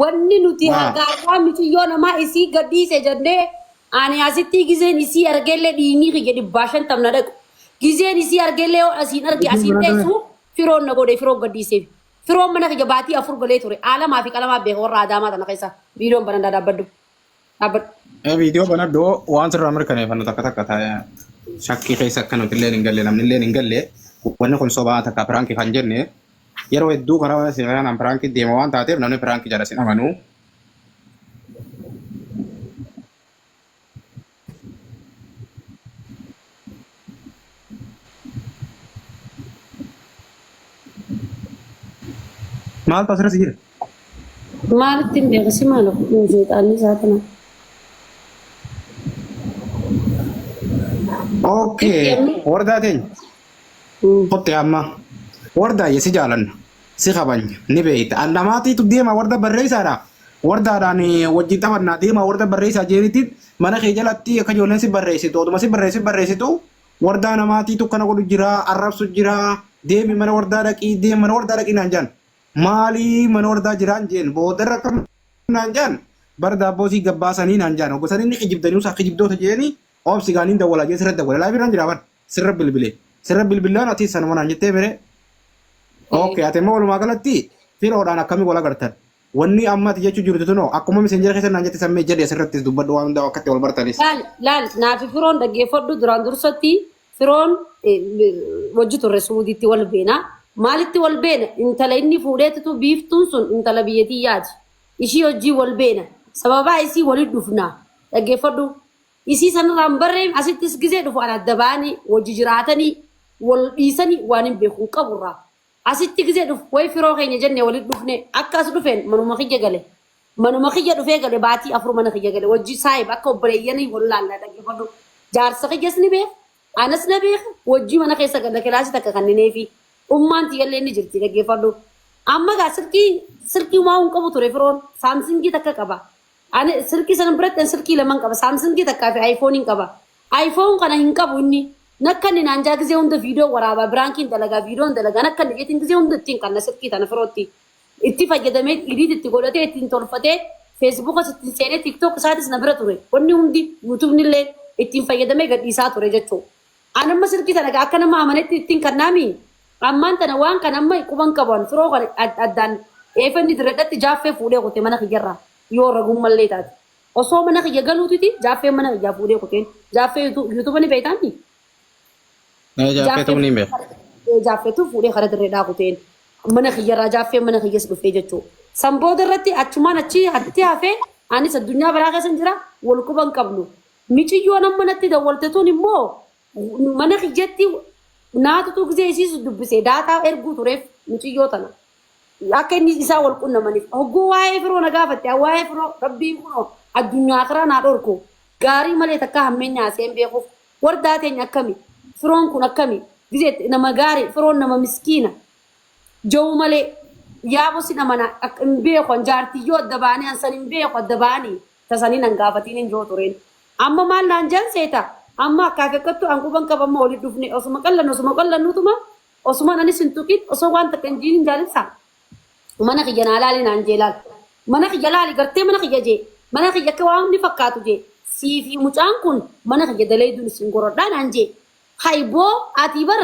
Wanni nuti Waa. haga har'aa miciyyoo namaa isii gadhiise jennee ani asittii gizeen isii argeellee dhiignii kiyya dhibbaa shantam na dhaqu. Gizeen isii argeellee yoo asiin arge asiin dheessu firoon na godhe firoon gadhiiseef. Firoon mana kiyya baatii afur galee ture. Aalamaa fi qalamaa beeka warra Adaamaa tana keessa. Viidiyoon banadhaa dhaabbadhu. Dhaabbadhu. Viidiyoo banadhu waan sirraa mirkaneeffannu takka takka taa'ee shakkii keessa akka nuti illee hin galle namni illee hin galle wanni kun sobaa takka piraankii kan jenne yeroo hedduu karaa seeraan piraankii deema waan taateef namni piraankii jala sin amanu. Maaltu asirratti jira? Maalitti hin beeku si maal seexaanni isaa tana. Okay, wardaa teenya. Kotte amma wardaa si jaalanna si kabanya ni beeyta. An namaatiitu deema warda barreessaadha. Wardaadhaan wajjin taphannaa deema warda barreessaa jeenitti mana kee jalatti akka ijoolleen si barreessitu oduma si barreessi barreessitu wardaa namaatiitu kana godhu jira arrabsu jira deemi mana wardaa dhaqii deemi mana wardaa dhaqii naan jaan. Maalii mana wardaa jiraan jeen boodarra akkam naan jaan bara daabboo sii gabbaasanii naan jaan hoggasanii inni kijibdanii usaa kijibdoota jeeni oobsi gaaniin dawwalaa jee sirra dawwala laayif irraan jira bar sirra bilbile sirra bilbilaan ati sanuma naan jettee mere okay ati immoo walumaa galatti firoodhaan akkamii wal agartan wanni amma ati jechuu jirtu tunoo akkuma miseenjera keessa naan jette sammee jedhe asirrattis dubbadhu waan hundaa akkatti wal bartanis. Laal laal naafi firoon dhaggeeffadhu duraan dursatti firoon wajji turre Suudiitti wal beena. Maalitti wal beena? Intala inni fuudheetitu biiftuun sun intala biyya tiyyaati. Ishii hojii wal beena. Sababaa isii wali dhufna. Dhaggeeffadhu. Isii sanirraa hin barreen asittis gizee dhufu an adda ba'anii wajji jiraatanii wal dhiisanii waan hin beeku hin qaburraa. Asitti gizee dhufu wayi firoo keenya jenne wali dhufne akka as dhufeen manuma kiyya gale. Manuma kiyya dhufee gale baatii afur mana kiyya gale wajji saayib akka obboleeyyanii wal laalla dhaggeeffadhu. Jaarsa kiyyas ni beeka anas na beeka wajji mana keessa galla kilaasii takka kannineefi ummaan tiyyallee ni jirti dhaggeeffadhu. Amma gaa silkii silkii waa hin qabu ture firoon saamsingii takka qaba. Ani silkii sana biratti ani silkii laman qaba saamsingii takkaa fi aayifooniin qaba. Aayifoon kana hin qabu inni nakka inni naan jaa gizee hunda viidiyoo waraabaa biraankiin dalagaa viidiyoon dalagaa nakka inni jeetiin gizee hunda ittiin kanna silkii tana firootti. Itti fayyadamee edit itti godhatee ittiin tolfatee feesbuukas ittiin seenee tiktok isaatis na bira ture wanni hundi yuutubni illee ittiin fayyadamee gadhiisaa ture jechuu an amma silkii tana akka nama amanetti ittiin kannaami ammaan tana waan kan amma quban qabu an firoo kan addaan eefanni diredhatti jaaffee fuudhee kute mana kiyyarraa yoo ragummallee taate osoo mana kiyya galuutiti jaaffee mana kiyyaa fuudhee kuteen jaaffee yuutuba ni beektaani. Jaaffee ta'uu ni beeku. Jaaffeetu fuudhee kara dirreedhaa kuteen mana kiyyarraa jaaffee mana kiyyas dhufee jechuudha. San booda irratti achumaan achi hatti hafee anis addunyaa biraa keessa jira wal quba hin qabnu. Miciyyoon amma natti dawwalte tun immoo mana kiyyatti naatutu gisee isiis dubbise daataa erguu tureef miciyyoo tana. Akka inni isaa wal qunnamaniif. Hogguu waa'ee firoo na gaafatte waa'ee firoo rabbiin kunoo addunyaa akiraa naa dhorku gaarii malee takka hammeenya haasa'een beekuuf wardaa teenya akkami firoon kun akkami gizee nama gaarii firoon nama miskiina ja'uu malee yaabo sin amana hin beeku an jaartiyyoo adda ba'anii an san hin beeku adda ba'anii tasanii nan gaafatiin hin jiru tureen. Amma maal naan jaan seeta amma akkaaf akkattu an quban qaba amma walitti dhufne osuma qallannu osuma qallannuutuma osumaan anis hin tuqin osoo waan takka hin jiin hin jaalibsa. Mana kiyya naa laali naan jee laal. Mana kiyya laali gartee mana kiyya jee mana kiyya akka waan hundi fakkaatu jee sii fi mucaan kun mana kiyya daleeyduun isin gorodhaa naan jee. Hay boo ati bar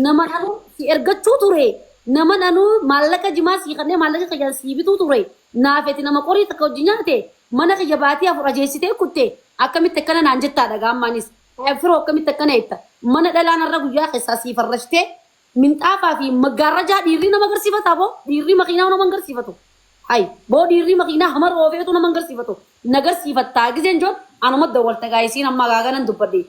nama anuu si ergachuu ture nama anuu maallaqa jimaa sii kannee maallaqa kiyyaan sii bituu ture naafeti nama qorii takka hojii nyaate mana kiyya baatii afur ajeessitee kutte akkamitti akkana naan jettaa dhagaa ammaanis firoo akkamitti akkana jetta mana dhalaan har'a guyyaa keessaa sii farrashtee minxaafaa fi maggaarrajaa dhiirri nama agarsiifataa boo dhiirri makiinaa nama agarsiifatu hay boo dhiirri makiinaa hamar oofeetu nama agarsiifatu nagarsiifattaa gizeen joon anuma dawwalta gaayisiin amma gaaganan dubbadhe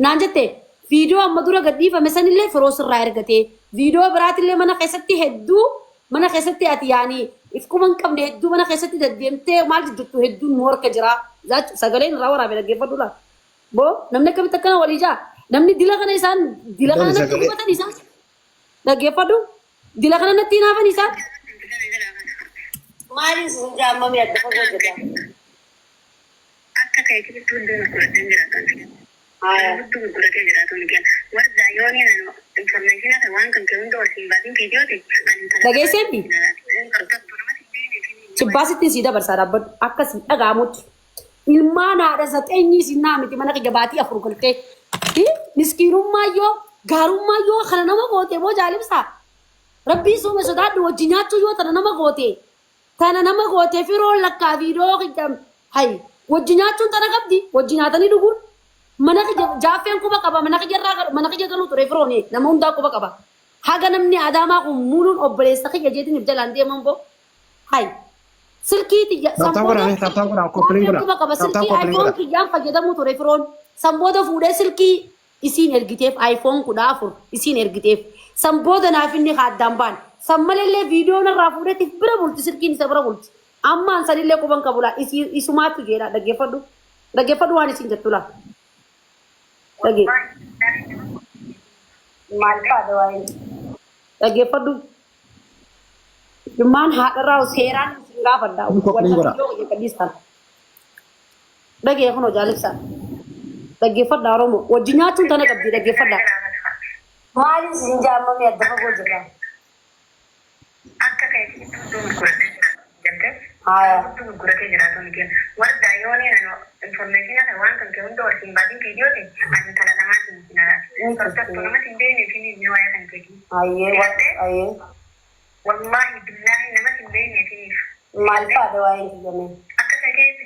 naan jette viidiyoo amma dura gadhiifame sanillee firoo sirraa ergatee viidiyoo biraatillee mana keessatti hedduu mana keessatti ati yaani if quba hin qabne hedduu mana keessatti deddeemtee maal jijjirtu hedduun nu harka jira sagaleen irraa waraabe dhaggeeffadhu laa boo namni akkamitti akkana walii jaa namni dila kana isaan dila kana natti gubatan isaan dhaggeeffadhu dila kana natti hinaafan isaan maaliin sun jaammamee adda fagoo jedha. Akka keetitti hunduu nu fudhatee jiraatan. Hunduu gurguratee jiraatu ni kenna. Warda yooni nanu information kan waan kan kee hunda ol siin baasin viidiyooti. Dhageesseetti? Cibbaasittiin sii dabarsaa dhaabbadhu akka sii dhaga'amutti. Ilmaan haadha saxeenyii siin naa miti mana kiyya baatii 4 galtee. Miskiinummaa yoo gaarummaa yoo kana nama goote boo jaalibsaa. Rabbii soome sodaadhu wajji nyaachuu yoo tana nama goote. Tana nama goote firoon lakkaa viidiyoo kiyya hay wajji nyaachuun tana qabdi wajji nyaatanii dhuguun mana kiyya jaaffeen quba qaba mana kiyya irraa mana kiyya galuu ture firoon nama hundaa quba qaba. Haga namni Adaamaa kun muluun obboleessa kiyya jeetiin if jalaan deeman boo. Hay. Silkii tiyya Tap san tap booda godhaa mee tap tap godhaa koppiliin jaaffeen godhaa. quba qaba Tap tap silkii koppiliin iPhone godhaa. kiyyaan fayyadamuu ture firoon. San booda fuudhee silkii isiin ergiteef iPhone 14 isiin ergiteef. San booda naaf inni haa addaan baan. San malellee viidiyoo narraa fuudheetiif bira bulti silkiin isa bira bulti. Ammaan sanillee quban qabu laa isii isumaatu jeedha dhaggeeffadhu. Dhaggeeffadhu waan isiin jettu laa. Dhagee. Maal faadha waa'ee? Dhaggeeffadhu. Ilmaan haadharraa seeraan isin gaafadha. Kun koppiliin Wanta godha. viidiyoo kiyya gadhiistan. Dhagee kunoo jaalibsa. Dhaggeeffadha Oromoo. Wajji nyaachuun tana qabdi dhaggeeffadha. Maaliin isin jaammamee adda fagoo jirra? Akka keetitti hudduu gurguratee jira jettee Haaya. hudduu gurguratee jiraatu miti. Warda yoonii nanu information kan waan kan kee hunda wal hin baasin viidiyootiin ani intala namaatiin miti nalaati. Ni Hordoftuu turte. nama hin beekne fi ni waa'ee kan keetii. Hayyee Filattee hayyee. Wallaahi billaahi nama hin beekne fi Maal faadha waa'een kiyyamee? Akka kan keetti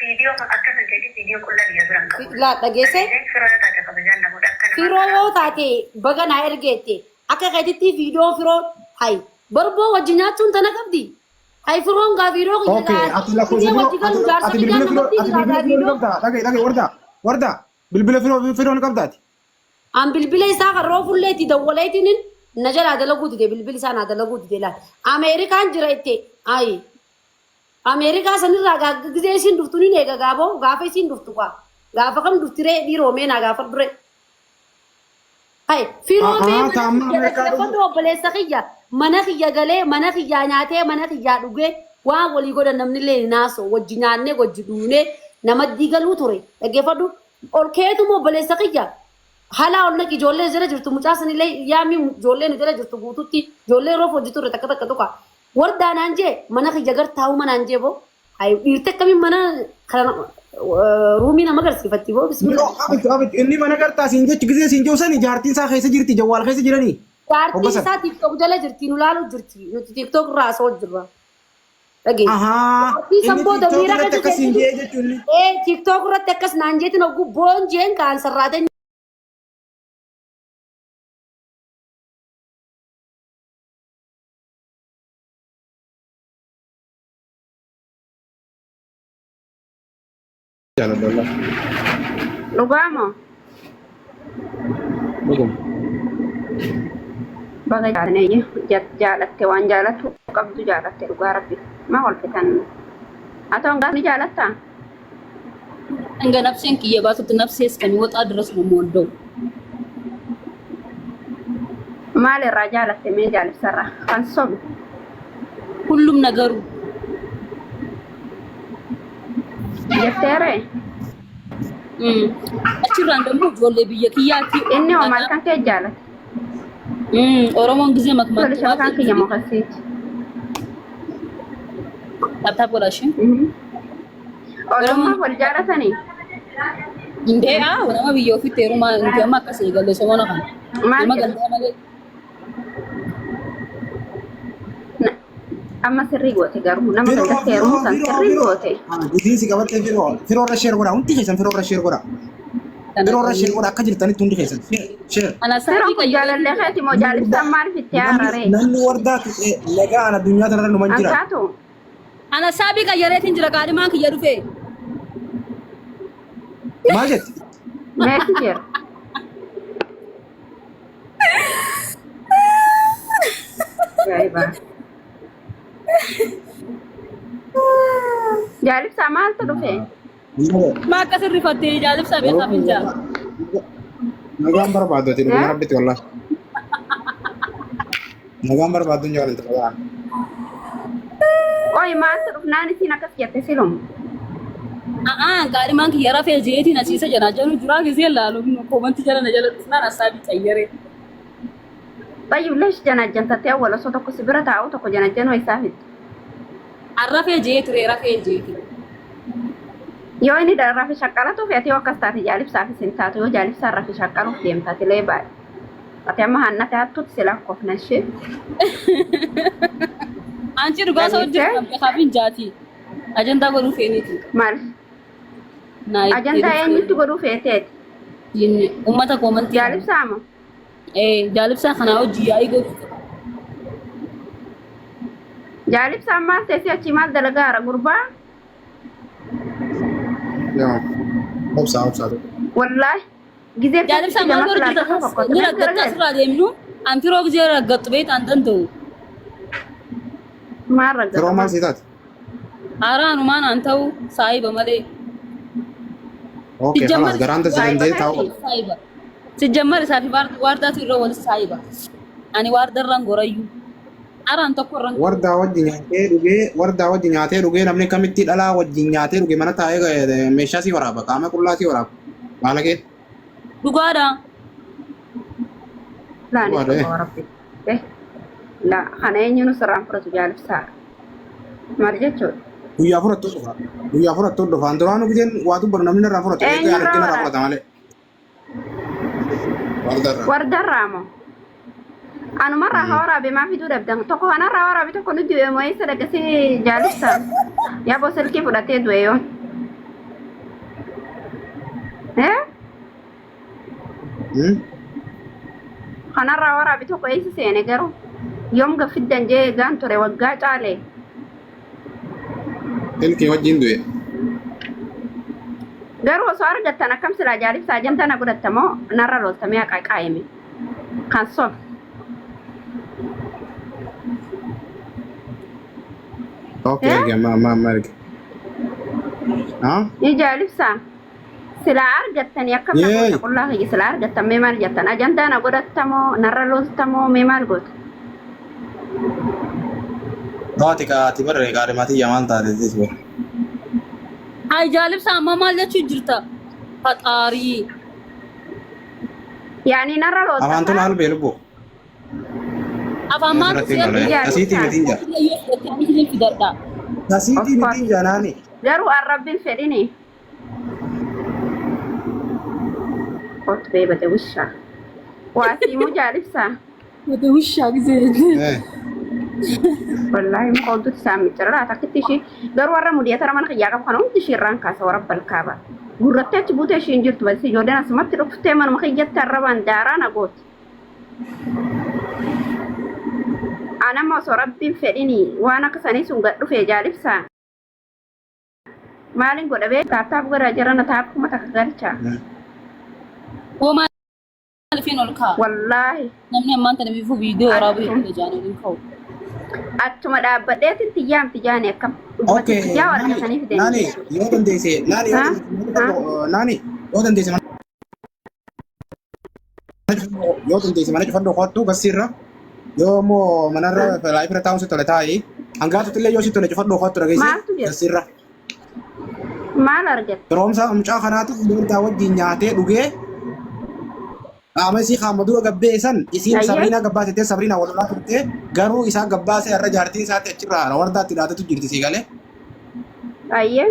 viidiyoo akka kan keetti viidiyoo qullaa biyya biraan qabu. Laa dhageesse? Firoo yoo taate kabajaan namoota akka namaa Firoo yoo taate baga naa ergeette akka keetitti viidiyoo firoo hay barboo wajji nyaachuun tana qabdi. Hay firoon gaa viidiyoo kiyya Okay, gaa ati lakkoofsa gisee firoo wajji galu ati jaarsa ati kiyyaan bilbila firoo namatti ati jira bilbila gaa firoo ni viidiyoo. qabdaa dhaga'i dhaga'i wardaa wardaa bilbila firoo firoo ni qabdaati. An bilbila isaa kan roofullee itti dawwaleetiin na jalaa dalaguu dide bilbili isaa naa dalaguu dide laal. Ameerikaan jira itti ayi. Ameerikaa sanirraa gaa gizee isiin dhuftu ni eega gaaboo gaafa isiin dhuftu kaa gaafa kam dhufti ree dhiiroo mee naa gaafa dure. Hai firoo mee Ahaa mana taamma kiyya Ameerikaa dhufu. dhaggeeffadhu obboleessa kiyya mana kiyya galee mana kiyyaa nyaatee mana kiyyaa dhugee waan walii godhan namni illee hin haasa'u wajji nyaannee wajji dhuunee nama diigaluu ture dhaggeeffadhu ol keetuma obboleessa kiyya halaa ol naqi ijoollee jala jirtu mucaa sanillee yaamii ijoollee nu jala jirtu guututti ijoollee yeroo hojii turre takka takka tuqa wardaa naan jee mana kiyya gar taa'uma naan jee boo hayi dhiirti akkamiin mana kana ruumii nama agarsiifatti boo bismillah. Yeroo abichu abichu inni mana gartaa siin jechu gisee siin jiru sani jaartiin isaa keessa jirti jawwaal keessa jiranii. Jaartiin Hoggasan. isaa TikTok jala jirti nu laalu jirti nuti TikTok irraa asoo jirra. Dhagee. Ahaa Jaartii san inni booda TikTok miira irratti keessa akkas siin seentee jee jechuun inni. ee TikTok irratti akkas naan jeetiin hogguu boon jeen kaan sarraatee Jaaladha wallah. Dhugaa moo? Dhuguma. Baga jaalatanii jaalatte waan jaalattu qabdu jaalatte dhugaa rabbi. Maa wal fitan? Haa ta'u ni jaalattaa? Hanga nafseen kiyya baatutti nafsee እስከሚወጣ ድረስ ነው የምወደው። Maal irraa jaalatte mee jaalibsarraa? Kan sobe. ሁሉም ነገሩ Jetteeree? Achirraan ደግሞ ijoollee biyya kiyyaatti Inni hoo maal kan kee jaalate? Oromoon gisee Tole makmaaktu shabakaan kiyya moo kan siiti? Tap tap godhaa isheen. Oromummaa wal jaalatanii? Indee aa nama biyya ofiitti heerumaa nuti amma akkas eegalle somoona kana. Maal Nama jedhu? gandaa malee. Amma sirrii goote garuu nama Firoo gandatti firoo heerumuu san firoo sirrii firoo. goote. Isiin si qabattee firoo firoo irra sheer godha hundi keessan firoo irra sheer godha. Firoo irra sheer godha akka jirtanitti hundi keessan sheer. Ana Firoon saatii kun jaalallee keeti moo jaalibsaan maaliif itti haararee? Namni wardaa tuqee nagaan addunyaa tanarra numan jira. Ankaatu Ana saabii qayyareetiin jira qaadhimaan kiyya dhufe. Maal jetti? meessi jira. Ajaa'iba. Jaalibsaa maaltu dhufe? Maa akkas irrifattee jaalibsaa beekaaf hin jaa. Nagaan barbaaddu ati dhuguma rabbitti wallahi. Nagaan barbaaddu hin jaalladhu nagaan. Qoy maaltu dhufnaan isiin akkas jette silum? A'aan qaadhimaan kiyya rafee jeetiin asiisa janaa jedhu juraa gisee laalu koomantii jala na jala dhufnaan asaabii qayyaree. Tayyib leesh janajjantattee awwal osoo tokko si bira taa'u tokko janajjanuu isaa fidde. Arrafee jee ture rafee jee ture. Yoo inni rafe shaqqalatuuf ati yoo akkas taate jaalibsaafis hin taatu yoo jaalibsaan rafe shaqqaluuf deemta ati lee baay'ee. Ati amma hannate hattuutti si lakkoofna ishee. Anchi dhugaa isa Dhageessee? hojjetu beekaaf hin jaati. Ajandaa godhuu feeniiti. Maal? Naa itti Ajandaa eenyutti godhuu feeteeti? Uummata koomantii. Jaalibsaa moo? Ee jaalibsaa kanaa hojii yaa'ii godhu. Jaalibsaan maal teessee achii maal dalagaara gurbaa? Yaa. Obsaa obsaa. Wallaahi gizee Jaalibsaa maal godhu jirta? Ni raggatta asirraa deemnu. Anti roo gizee raggattu beektaa hin danda'u. Maal Yeroo maal raggatta? sii taate? Haaraanumaan aan ta'u saayiba malee. Okay, خلاص garaan tasi danda'ee taa'u qaba. Saayiba. Sijjammar isaa fi waardaatu irra wal saayiba. Ani waardarraan gorayyuu. Araan tokko irraan Wardaa wajji nyaatee dhugee wardaa wajji nyaatee dhugee namni kamitti dhalaa wajji nyaatee dhuge mana taa'ee meeshaa sii waraaba qaama qullaa sii waraaba. Baala kee. Dhugaadha. Laa ni Dhugaadha, eh. soba rabbi. Eh. Laa kana eenyuun sirraan fudhatu jaalibsaa. Maal jechuudha? Guyyaa fudhattuu dhufa. Guyyaa fudhattuu dhufa. Duraanuu giseen waa dubbatu namni irraa fudhatu. Eegee Eenyurraa argina irraa waraaba? fudhata malee. Wardarraa. Wardarraa moo? Anumarraa haa waraabe maa fiduu dhabdan? Tokko kanarraa waraabe tokko nu du'e moo eessa dhaqasee jaalibsaa? Yaaboo silkii fudhatee du'e yoo. Eh? Kanarraa waraabe tokko eessa seene garuu? Yoom gaffiddan jee eegaan ture waggaa caale. Silkii wajjin du'e. Garuu osoo argattan akkam silaa jaalibsaa ajandaa na godhatta moo narra loltamee haqa qaayime? Kan sobe. Okay, Eh? erge amma amma amma erge. Ah? Ni jaalibsaa. Silaa argattanii akkam na Yee. goota qullaa kiyya silaa argattan mee maal jettan? Ajandaa na godhatta moo narra lolta moo mee maal goota? Taati kaati barree qaadhimaatii yamaan taate tis bara. Ay jaalibsaa amma maal jechuu jirta? Faxaarii. Yaani narra lolta Afaan tun albee lubbu. Afaan maaltu si Asirratti argina? malee. Asiitii mitiin jaa. Fidadha. Asiitii mitiin jaa naani. Garuu arrabbiin fedhini. Kootu bee bade wishaa. Waa siimuu jaalibsaa. Bade wishaa gisee. Eh. Wallaahi muka hodduutti isaan micciirraa takkitti ishii garuu warra mudiyaatara mana kiyyaa qabu kana hundi ishii irraan kaasa warra balkaaba. Gurrattee achi buutee ishii hin jirtu balsi ijoolleen asumatti dhuftee manuma kiyyatti arrabaan daaraa na gooti. Anamma osoo rabbiin fedhini waan akka sanii sun gad dhufee jaalibsaa. Maalin godha bee taaptaap godhaa jirana taap 1000 galcha. Hoo maalifiin ol ka'a? Wallaahi Namni ammaan tana biifuu viidiyoo waraabuu Achuma. hin jaanii hin ka'u. Achuma dhaabbadheetiin tiyyaamti jaani akkam. Okay. Tiyyaa Naani argatanii naani fidanii. yoo dandeesse naani yoo Ha? dandeesse naani yoo dandeesse mana yoo dandeesse mana cufadhu kottu gassiirra yoo immoo manarra laayifirra taa'uun si tole taa'i hangaatutti illee yoo si tole cufadhu kottu dhageesse Maaltu jira? gassiirra. Maal argatte? Firoomsa mucaa kanaatu wardaa wajjin nyaatee dhugee qaama isii qaama dura gabbee san isiin Ayyee. Sabriinaa gabbaasite Sabriinaa wal lolaa turte garuu isaa gabbaasee har'a jaartiin isaatti achirraa wardaatti dhaatetu jirti sii galee. Ayyee.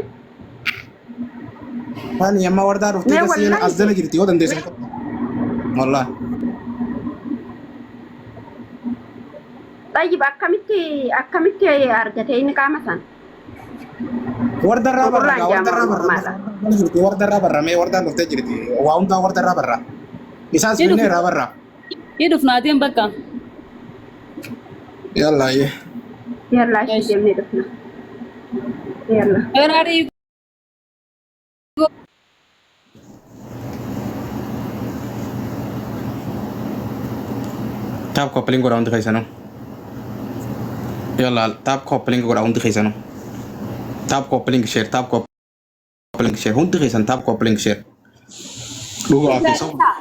Tani amma wardaa dhuftee Mee gasiin wallaahi as jala jirti yoo dandeesse. Wallaahi. Xayyib akkamitti akkamitti argate inni qaama san? Wardarraa barra Qulqullaan gaa wardarraa jaamaa barra normaala. jirti wardarraa barra mee wardaan dhuftee jirti waa hundaa wardarraa barra. Isaas Jedhu. finnee irraa barra. Hii dhufnaatiin bakka. Yallaa ayyee. Yallaa ishee deemnee dhufna. Yallaa. Where are you? Taap koppiliin godhaa hundi keessanuu. Yallaa taap koppiliin godhaa hundi keessanuu. Taap koppiliin share taap koppiliin share hundi keessan taap koppiliin share. Dhugaa fi soba.